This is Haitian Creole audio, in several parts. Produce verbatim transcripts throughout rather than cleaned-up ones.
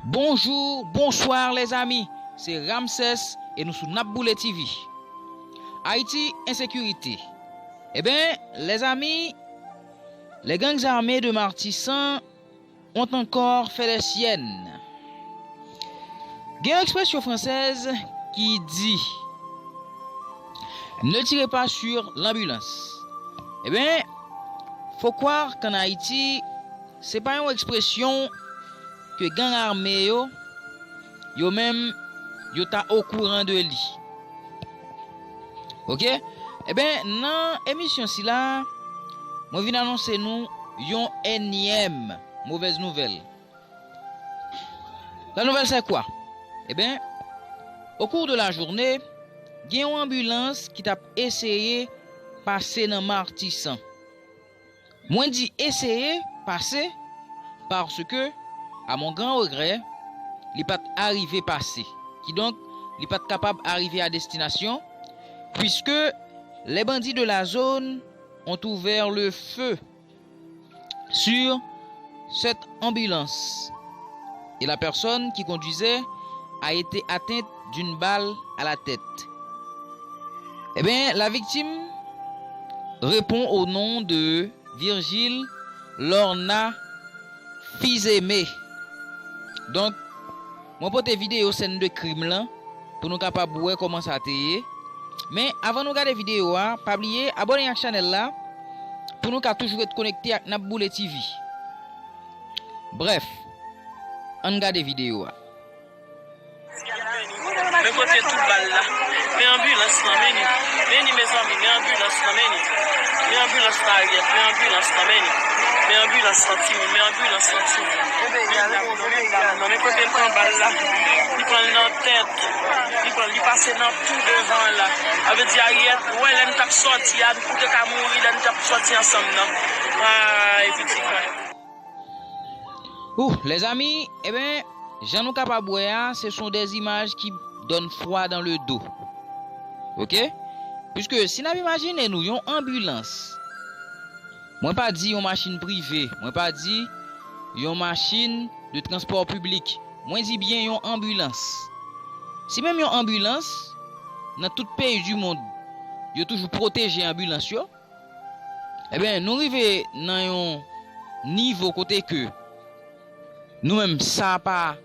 Bonjou, bonswa lèzami, se Ramsès e nou sou N ap Boule T V. Ayiti, ensekirite. Eben, lèzami, les gangs armés de Martissant ont encore fait des siennes. Gen yon ekspresyon fransèz ki di, ne tirez pas sur l'ambulance. Eben, faut croire qu'en Haïti, se pa yon ekspresyon ke gang ame yo, yo menm, yo ta okouran de li. Oke? Eben, nan emisyon sila, mwen vin anonse nou yon ènyèm movèz nouvèl. La nouvelle, c'est quoi? Eben, au cours de la journée, gen yon anbilans ki t ap eseye pase nan Matisan. Mwen di eseye pase, paske, à mon grand regret, li pa t arive pase. Kidonk, li pa t kapab arive a destinasyon, puisque les bandits de la zone ont ouvert le feu sur cette ambulance et la personne qui conduisait a été atteinte d'une balle à la tête. Eh bien, la victime répond au nom de Virgile Lorna Fizeme. Donk, mwen pote videyo sèn de krim lan pou nou kapab wè kòman sa te ye. Men, avan nou gade videyo a, pa bliye abòne ak chanèl la pou nou ka toujou ret konekte ak N ap Boule T V. Brèf, ann gade videyo a. Men kote tou bal la. Men anbilans lan, men ni. Men ni, mezanmi, men anbilans lan, men ni. Men anbilans la, Arièt, men anbilans lan, men ni. Men anbilans lan, timoun, men anbilans lan, timoun. Men dam nan, men dam nan, men kote l pran bal la. Li pran l nan tèt. Li pran, li pase nan tou devan la. Sa vle di, Arièt, wè lè n t ap sòti a, nou te ka mouri lè n t ap sòti ansanm nan. Ay, pitit mwen. Ouh, lèzami, eben, jan nou kapab wè a, ce sont des images qui donnent froid dans le dos. Oke? Puiske si n ap imajine nou yon anbilans, mwen pa di yon machin prive, mwen pa di yon machin de transpò piblik, mwen di byen yon anbilans. Si menm yon anbilans, nan tout peyi di mond, yo toujou pwoteje anbilans yo, Eben, nou rive nan yon nivo kote ke nou menm sa pa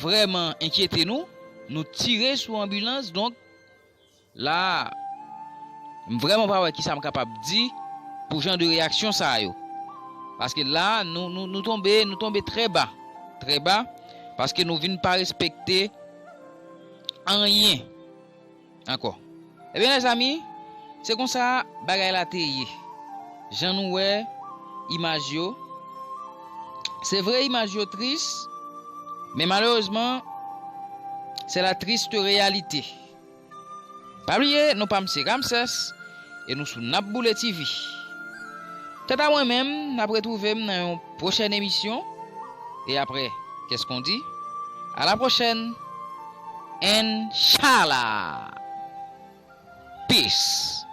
vrèman enkyete nou, nou tire sou anbilans, donk la, m vrèman pa wè kisa m kapab di pou jan de reyaksyon sa yo. Paske la, nou, nou, nou tonbe, nou tonbe trè ba, trè ba, paske nou vin pa respekte anyen ankò. Ebyen, lèzami, se konsa bagay la te ye. Jan nou wè imaj yo, se vre imaj yo tris, men malerezman, c'est la triste réalité. Pa bliye, non pa m se Ramsès, e nou sou N ap Boule T V. Kanta mwen menm, n ap retwouve m nan yon pwochèn emisyon. E apre, qu'est-ce qu'on dit? À la prochaine. Inshallah. Peace.